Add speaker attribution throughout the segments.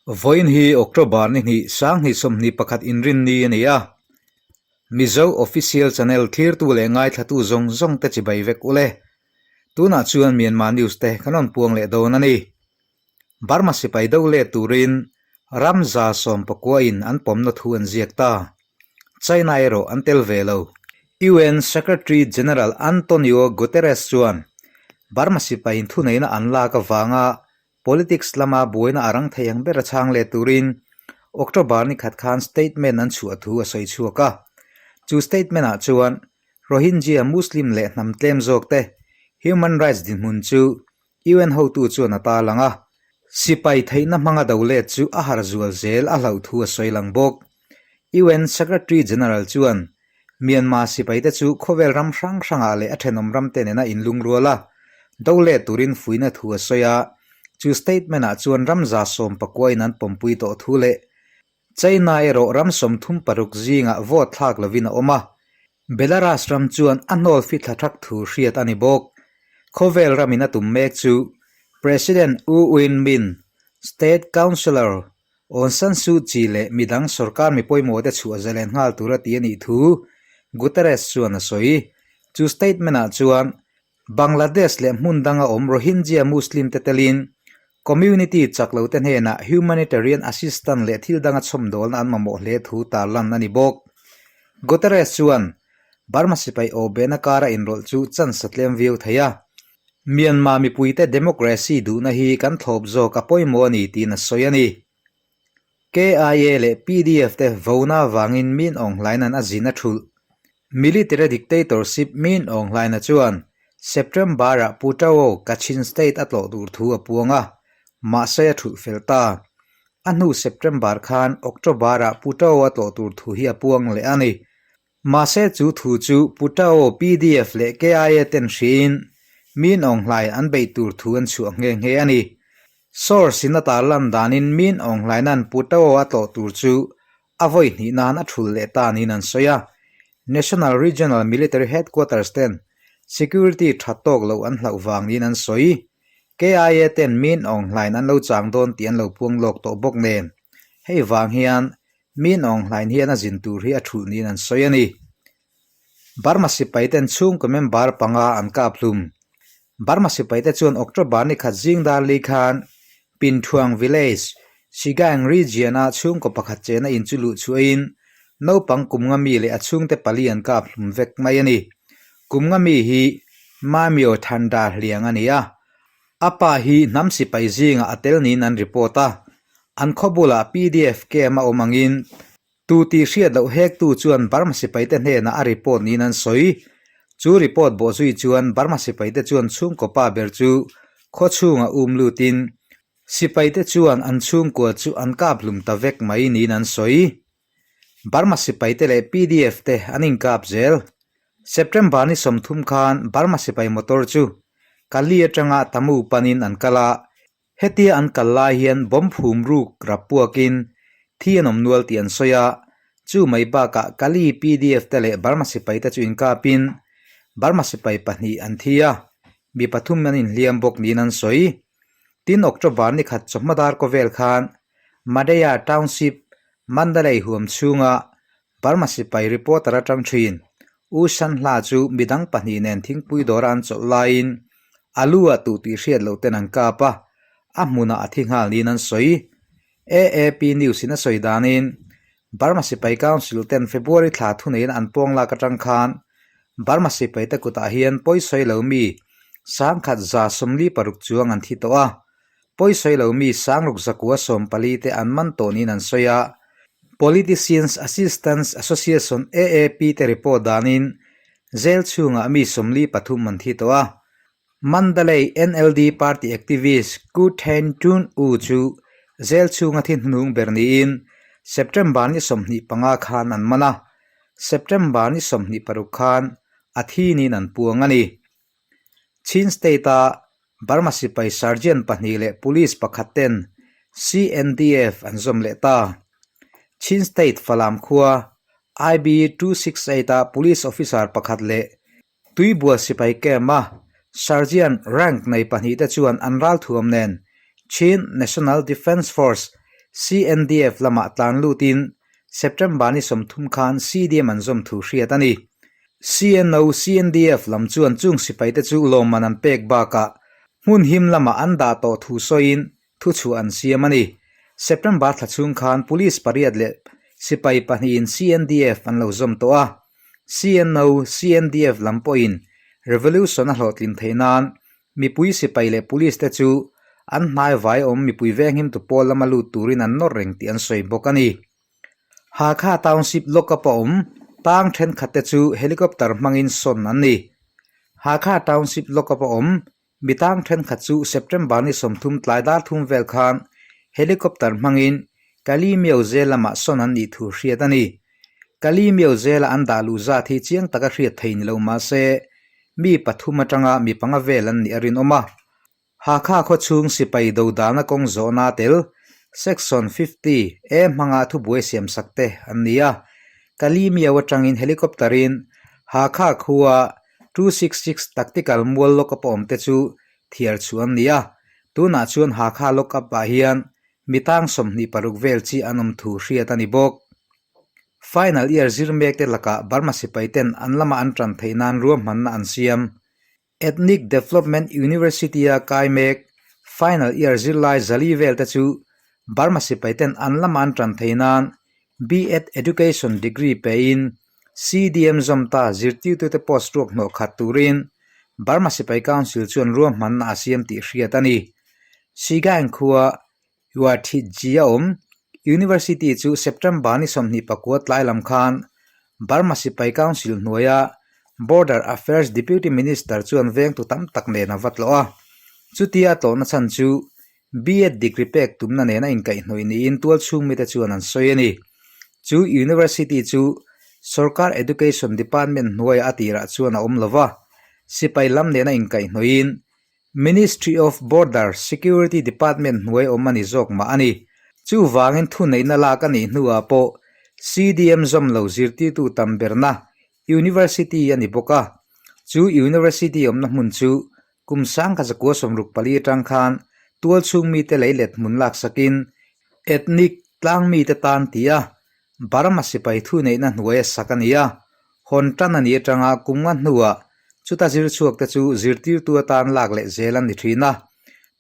Speaker 1: Vawiin hi October ni hnih 20 21 inrinni a ni a. Mizo Official Channel thlirtu leh ngaithlatu zawng zawng te chibai vek ule. Tunah chuan Myanmar News te kan rawn puang leh dawn a ni. Burma sipai do let turin ram 19 in an pawmna thu an ziak ta. China erawh an tel ve lo. UN Secretary General Antonio Guterres chuan Burma sipaiin thuneihna an lak avanga Politics lama buaina a rang thei ang ber a chhang leh turin October ni khat khan statement an chhuah thu a sawi chhuak a. Chu statement ah chuan Rohingya Muslim leh hnam tlem zawk te human rights dinhmun chu UN hotu chuan a tarlang a. Sipai theihna hmanga do let chu a har zual zel a hlauh thu a sawi lang bawk. UN Secretary General chuan Myanmar sipaite chu khawvel ram hrang hrangah leh a thenawm ramte nena inlungrual a, do let turin fuihna thu a sawi a, chu statement-ah chuan ram 19 in an pawmpui tawh thu leh China erawh ram 36 zingah vote thlak lovin a awm a, Belarus ram chuan a hnawl fithla thak thu hriat a ni bawk. Khawvel ramin a tum mek chu President U Win Myint, State Councillor Aung San Suu Kyi leh midang sorkar mi pawimawhte chhuah zalen nghal tura ti a nih thu Guterres chuan a sawi. Chu statement-ah chuan Bangladesh leh hmun danga awm Rohingya Muslim te telin community chak lote hnenah humanitarian assistance leh thil danga chhawmdawlna an mamawh hle thu tarlan a ni bawk. Guterres chuan Burma sipai awhbehna kara inrawlh chu chance a tlem viau thei a. Myanmar mipuite democracy duhna hi kan thlawp zawk a pawimawh a ni tiin a sawi a ni. KIA leh pdf te vona avangin Min Aung Hlaina'n a zin a thulh. Military dictatorship Min Aung Hlaina chuan September-ah Putao, Kachin State a tlawh tur thu a puang a, mahse a thulh fel ta. A hnu September khan October-ah Putao a tlawh tur thu hi a puang leh a ni. Mahse chu thu chu Putao, pdf leh KIA ten hriin Min Aung Hlain an beih tur thu an chhuah nghe nghe a ni. Source in a tarlan danin Min Aung Hlaina'n Putao a tlawh tur chu a vawi hnih nan a thul leh ta niin an sawi a. National Regional Military Headquarters ten security tha tawk loh an hlauh vang niin an sawi. KIA ten Min Aung Hlain an lo chang dawn tih an lo puang lawk tawh bawk nen. Hei vang hian Min Aung Hlain hian a zin tur hi a thulh niin an sawi a ni. Burma sipai ten chhungkaw member panga an kap hlum. Burma sipai te chuan October ni khat zing dar li khan Pinthuang Village, Shigang Region a chhungkaw pakhat chena in chu luh chhuahin naupang kum nga mi leh a chhungte pali an kap hlum vek mai a ni. Kum nga mi hi Mamio Thanda hliang a ni a. A pa hi hnam sipai zingah a tel niin an report a, an khaw bulah pdf camp a awm angin tu tih hriat loh hektu chuan Burma sipaite hnenah a report niin an sawi. Chu report bawhzui chuan Burma sipaite chuan chhungkaw pa ber chu khaw chhungah um lutin sipaite chuan an chhungkua chu an kap hlum ta vek mai niin an sawi. Burma sipaite leh pdf te an inkap zel. September ni 30 khan Burma sipai motor chu Kali atanga Tamu panin an kal a, hetia an kal lai hian bomb phum ruk rap puakin thi an awm nual tih an sawi a, chu mai bakah Kali pdf te leh Burma sipaite chu inkapin Burma sipai pahnih an thi a, mi pathum an inhliam bawk niin an sawi. Tin October ni khat chawhma dar kawvel khan Madaya Township Mandalay huam chhunga Burma sipai reporter atang thin U Shan Hla chu midang pahnih nen thingpui dawra an chawlh laiin a lu ah tuh tih hriat loh ten an kap a, a hmunah a thi nghal niin an sawi. AAP News in a sawi danin Burma sipai council ten February thla thuneiin an pawng lak atang khan Burma sipai te kutah hian pawisawi lo mi 1146 chuang an thi tawh a, Pawisawi lo mi 6094 te an man tawh niin an sawi a, Politicians Assistance Association, AAP, te report danin jail chhungah mi 43 an thi tawh a. Mandalay NLD party activist Ku Thein Tun U chu jail chhunga thi hnung ber niin September ni 25 khan an man a, September ni 26 khan a thi niin an puang a ni. Chin State-a Burma sipai sergeant pahnih leh police pakhat ten CNDF an zawm leh ta. Chin State Falam khua IB 268-a police officer pakhat leh Tuibual sipai camp-a sergeant rank nei pahnih te chuan an ralthuam nen Chin National Defence Force, CNDF lamah tlan lutin September ni 30 khan CDM an zawm thu hriat a ni. CNO, CNDF lam chuan chung sipaite chu lawmman an pek bakah hmun him lamah an dah tawh thu sawiin thuchhuah an siam a ni. September thla chhung khan Police pariat leh sipai pahnihin CNDF an lo zawm tawh a. CNO, CNDF lam pawhin Revolution a hlawhtlin theih nan mipui sipai leh Police te chu an hnai vai awm mipui venghimtu pawl lama lut turin an nawr reng tih an sawi bawk a ni. Hakha Township lockup a awm tang thenkhat te chu helicopter hmangin sawn an ni. Hakha Township lockup a awm Mi tang thenkhat chu September ni 30 tlai dar thum vel khan helicopter hmangin Kalimyo zel lamah sawn an nih thu hriat a ni. Kalimyo zela an dah luh zat hi chiang taka hriat thei ni lo mah se, mi pathum atanga mi panga vel an nih a rinawm a. Hakha khawchhung sipai dodalna kawng zawhna tel Section 50 A hmanga thubuai siamsak te an ni a. Kalimyo atangin helicopter-in Hakha khua 266 Tactical mual lockup a awm te chu thiar chhuah an ni a, tunah chuan Hakha lockup ah hian mi tang 26 vel chi an awm thu hriat a ni bawk. Final year zir mek te lakah Burma sipai ten an lama an tan theih nan ruahmanna an siam. Ethnic Development University a kai mek final year zirlai zali vel te chu Burma sipai ten an lama an tan theih nan B.Ed Education degree pein CDM zawm ta zirtirtute post ruak hnawh khat turin Burma Sipai Council chuan ruahmanna a siam tih hriat a ni. Sigaing khua Yuathitji a awm. University chu September ni 29 tlai lam khan Burma Sipai Council hnuaia Border Affairs Deputy Minister chuan vengtu tam tak nen a va tlawh a. Chutia a tlawhna chhan chu B.Ed degree pek tumna nen a inkaihhnawih niin tualchhung mite chuan an sawi a ni. Chu University chu Sorkar Education Department hnuaiah a tirah chuan a awm lo va, sipai lam nen a inkaihhnawihin Ministry of Border Security Department hnuai awm a ni zawk mah a ni. Chuvangin thuneihna lak a nih hnuah pawh CDM zawm lo zirtirtu tam berna University a ni bawk a, chu University awmna hmun chu Kum 1964 atang khan tualchhung mite lei let hmun laksakin ethnic tlang mite tan tia Burma sipai thuneihna hnuaia sak a ni a, hawn tan a ni atanga kum nga hnuah chuta zir chhuak te chu zirtirtu atan lak leh zel an ni thin a.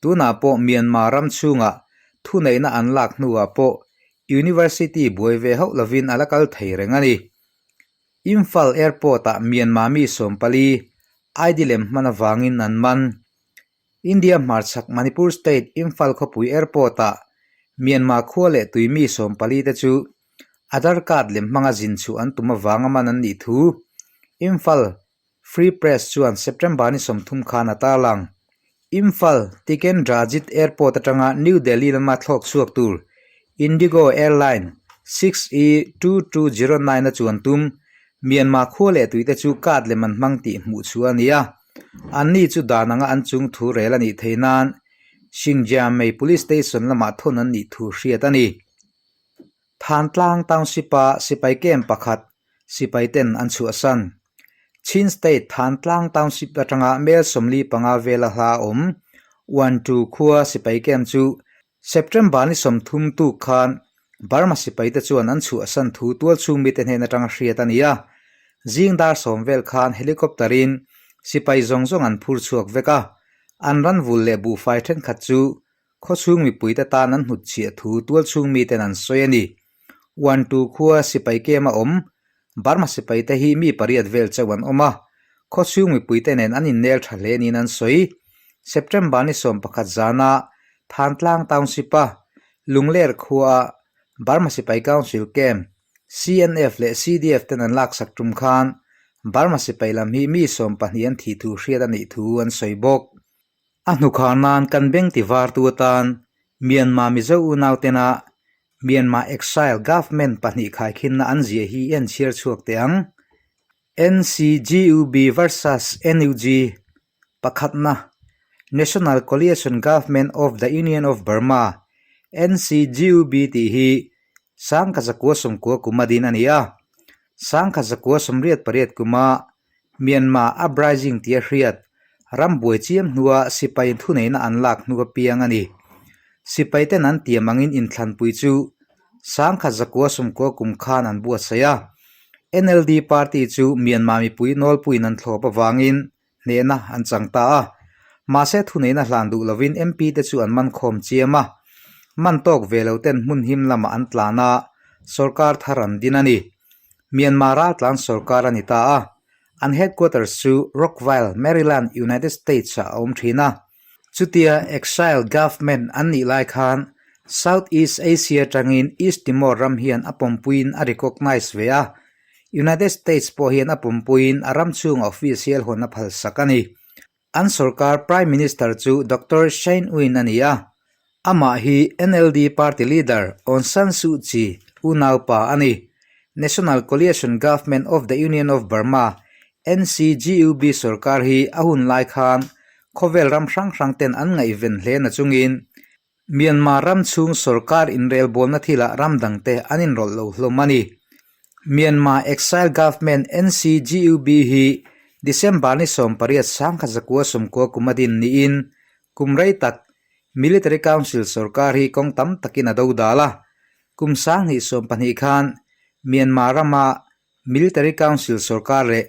Speaker 1: Tunah pawh Myanmar ram chhungah thuneihna an lak hnuah pawh University buai ve hauh lovin a la kal thei reng a ni. Imphal Airport-ah Myanmar mi 14 ID lem hman avangin an man. India hmarchhak Manipur State Imphal khawpui Airport-ah Myanmar khua leh tui mi 14 te chu Aadhaar card lem hmanga zin chhuah an tum avanga man an nih thu Imphal Free Press chuan September ni 30 khan a tarlang. Imphal Tikendrajit Airport atanga New Delhi lama thlawk chhuak tur Indigo Airline 6E2209 a chuan tum Myanmar khua leh tuite chu card lem an hmang tih hmuh chhuah a ni a, anni chu dan anga an chung thu rel a nih theih nan Xinjiangmei Police Station lamah thawn an nih thu hriat a ni. Thantlang Township-a sipai camp pakhat sipai ten an chhuahsan. Chin State Thantlang Township atanga mel 45 vela hla awm Uantu khua sipai camp chu September ni 30 tuk khan Burma sipaite chuan an chhuahsan thu tualchhung mite hnen atanga hriat a ni a. Zing dar sawm vel khan helicopter-in sipai zawng zawng an phur chhuak vek a, an ranvul leh buhfai thenkhat chu khawchhung mipuite tan an hnutchhiah thu tualchhung miten an sawi a ni. Uantu khua sipai kem a awm, Burma sipaite hi mi pariat vel chauh an awm a, khawchhung mipuite nen an innel tha hle niin an sawi. September ni 11 zana Thantlang Township-a Lungler khuaa Burma Sipai Council Camp, CNF leh CDF ten an laksak tum khan Burma sipai lam hi mi 12 an thih thu hriat a nih thu an sawi bawk. A hnukhar nan kan beng ti vartu atan Myanmar Mizo unau tena Myanmar Exile Government pahnih khaikhinna an ziah hi i en chhiar chhuak teh ang. NCGUB versus NUG Pakhatna National Coalition Government of the Union of Burma, NCGUB, tih hi 1990 kuma din a ni a. 1988 kuma Myanmar Uprising tia hriat ram buai chiam hnua sipai thuneihna an lak hnu apiang a ni. Sipaiten an tiam angin inthlanpui chu 1990 kum khan an buatsaih a. NLD party chu Myanmar mipui nawlpuiin an thlawp avangin hnehna an chang ta a. Mahse thuneihna hlan duh lovin MP te chu an man khawm chiam a. Man tawk ve lo ten hmun him lamah an tlan a, sorkar thar an din a ni. Myanmar raltlan sorkar a ni ta a. An headquarters chu Rockville, Maryland, United States ah a awm thin a. Chutia exile government an nih lai khan South East Asia atangin East Timor ram hian a pawmpuiin a recognise ve a, United States pawh hian a pawmpuiin a ram chhunga official hawn a phalsak a ni. An sorkar Prime Minister chu Doctor Shane Win a ni a, amah hi NLD party leader Aung San Suu Kyi unaupa a ni. National Coalition Government of the Union of Burma, NCGUB, sorkar hi a hun lai khan Khawvel ram hrang hrang ten an ngaihven hle na chungin Myanmar ram chhung sorkar inrelbawlna thilah ram dangte an inrawlh lo hlawm a ni. Myanmar Exile Government, NCGUB, hi December ni 18 1990 kum a din niin kum rei tak Military Council sorkar hi kawng tam takin a dodal a. Kum 2012 khan Myanmar rama Military Council sorkar leh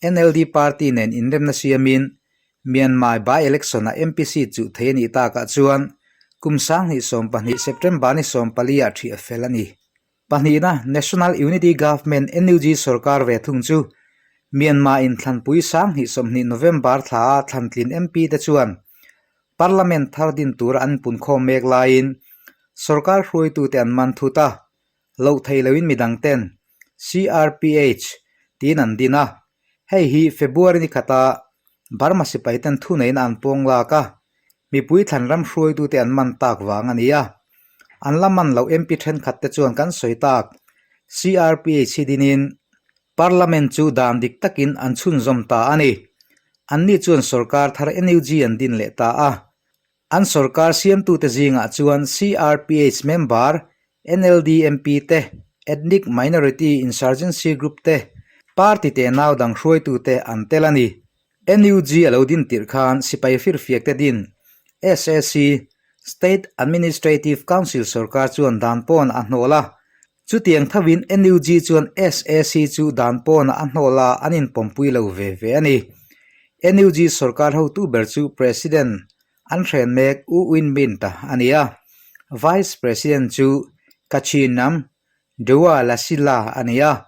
Speaker 1: NLD party nen inremna siamin Myanmar by-election-ah MP seat chuh thei a nih takah chuan kum 2012 September ni 14 ah ṭhiah fel a ni. Pahnihna National Unity Government, NUG, sorkar ve thung chu Myanmar inthlanpui 2020 November thlaah thlantlin MP te chuan Parliament thar din tura an punkhawm mek laiin sorkar hruaitute an man thut a, Loh theih loin midang ten CRPH tiin an din a, hei hi February ni khata Burma sipai ten thuneihna an pawng lak a, mipui thlan ram hruaitute an man tak vang a ni a. An la man loh MP thenkhat te chuan kan sawi tak CRPH hi dinin Parliament chu dan dik takin an chhunzawm ta a ni. Anni chuan sorkar thar NUG an din leh ta a. An sorkar siamtute zingah chuan CRPH member NLD MP te, Ethnic Minority Insurgency Group te, party tenau dang hruaitute an tel a ni. NUG a lo din tirh khan sipai firfiak te din SAC, State Administrative Council sorkar chuan dan pawnah a hnawl a. Chutiang thovin NUG chuan SAC chu dan pawnah a hnawl a, an inpawmpui lo ve ve a ni. NUG sorkar hotu ber chu President an hren mek U Win Myint-a a ni a, Vice President chu Kachin hnam Dewa Lasila a ni a,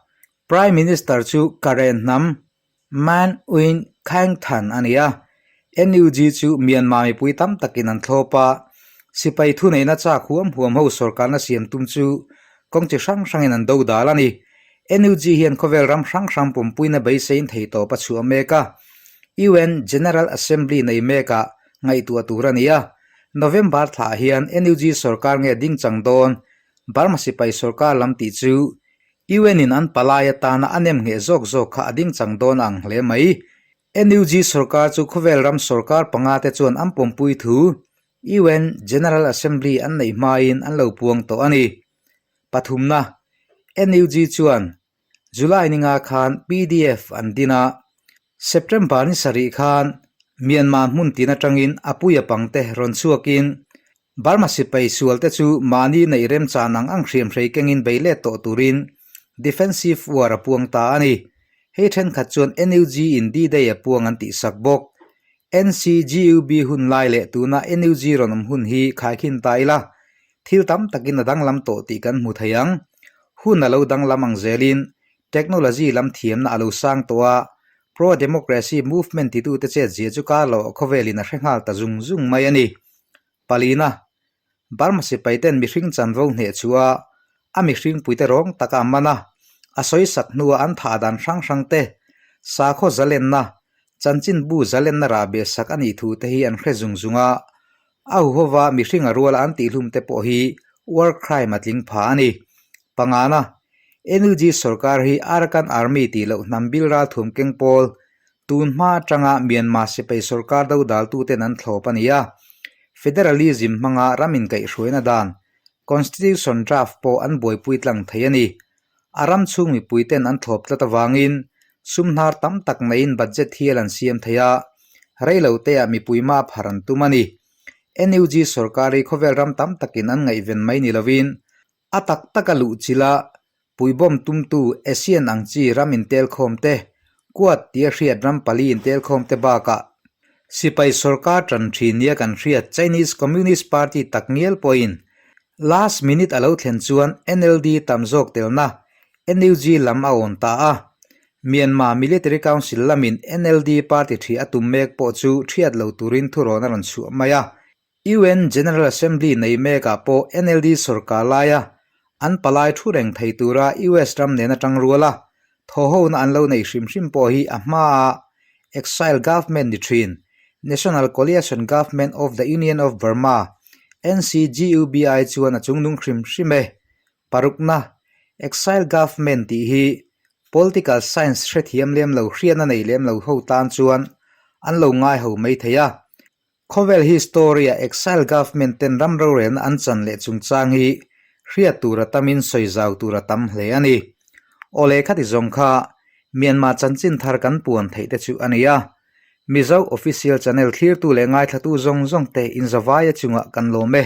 Speaker 1: Prime Minister chu Karen hnam Man Win Khaing Than a ni a, NUG chu Myanmar mipui tam takin an thlawp a, sipai thuneihna chak huam huam ho sorkarna siam tum chu kawng chi hrang hrangin an do dal a ni. NUG hian khawvel ram hrang hrang pumpuina beiseiin theitawp a chhuah mek a, UN General Assembly nei mekah ngaihtuah tur a ni a, November thlaah hian NUG sorkar nge ding chang dawn Burma sipai sorkar lam tih chu UN in an palai atana a nem ngheh zawk zawk kha a ding chang dawn ang hle mai. NUG sorkar chu khawvel ram sorkar panga te chuan an pawmpui thu UN General Assembly an neih hmain an lo puang tawh a ni. Pathumna, NUG chuan July ninga khan pdf an din a, September ni sarih khan Myanmar hmun tin atangin a puia pangte rawn chhuakin Burma sipai sualte chu mahni neih remchan ang ang hriamhrei kengin bei let tawh turin defensive war a puang ta a ni. Hei thenkhat chuan NUG in D-Day a puang an tihsak bawk. NCGUB hun lai leh tuna NUG rawn awm hun hi khaikhin ta ila, thil tam takin a danglam tawh tih kan hmu thei ang. Hun a lo danglam ang zelin technology lam thiamna a lo sang tawh a, pro-democracy movement titute chetzia chu kar loh khawvelin a hre nghal ta zung zung mai a ni. Palina, Burma sipaiten mihring chanvo hneh chhuah a, a mihringpuite rawng taka a man a, a sawisak hnua an thah dan hrang hrang te, sakhaw zalenna, chanchinbu zalenna rah behsak a nih thu te hi an hre zung zung a, a huhova mihring a ruala an tihhlum te pawh hi war crime a tling pha a ni. Pangana, NUG sorkar hi Arakan Army tih loh hnam bil ralthuam keng pawl Tun hma atanga Myanmar sipai sorkar dodaltuten an thlawp a ni a, federalism hmanga ram inkaihhruaina dan, Constitution draft pawh an buaipui tlang thei a ni. A ram chhung mipuiten an thlawp tlat avangin sum hnar tam tak neiin budget hial an siam thei a, reiloteah mipui map har an tum a ni. NUG sorkar hi khawvel ram tam takin an ngaihven mai ni lovin a tak taka luh chila puibawm tumtu ASEAN ang chi ram intelkhawm te, Quad tia hriat ram pali intelkhawm te bakah sipai sorkar tan thin nia kan hriat Chinese Communist Party tak ngial pawhin last minute a lo thlen chuan NLD tam zawk telna NUG lam a awn ta a. Myanmar Military Council lamin NLD party thi a tum mek pawh chu thiat lo turin thurawn a rawn chhuah mai a. UN General Assembly nei mekah pawh NLD sorkar laia an palai thu reng thei tura US ram nena tang rual a, thawhhona an lo neih hrim hrim pawh hi a hmaa Exile Government ni thin, National Coalition Government of the Union of Burma, NCGUBI, chuan a chungnung hrim hrim e. Parukna, Exile Government tih hi Political Science hrethiam lem lo hriatna nei lem lo ho tan chuan an lo ngai ho mai thei a. Khawvel history-a Exile Government ten ram rorelna an chan leh chungchang hi hriat tur a tamin sawi zau tur a tam hle a ni. Aw leh khati zawng kha Myanmar chanchin thar kan puan theih te chu a ni a. Mizo Official Channel thlirtu leh ngaithlatu zawng zawng te inzavaia chungah kan lawm e.